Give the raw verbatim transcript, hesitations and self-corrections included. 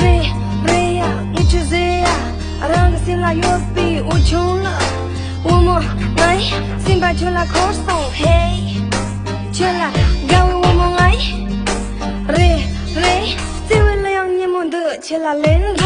རེད་རེད་ཡ། ངས་ཆུ་ཟོས་ཡ། རང་གི་སེམས་ལ་ཡོད་པའི་འུ་ཆུང་ལ། བུ་མོ་ང་ཡི་སེམས་པ་ཁྱོད་ལ་འཁོར་སོང་། ཧེ། ཁྱོད་ལ་དགའ་བའི་བུ་མོ་ང་ཡི། རེད་རེད། བརྩེ་བའི་གླུ་དབྱངས་སྙན་མོ་འདི་ཁྱོད་ལ་ལེན།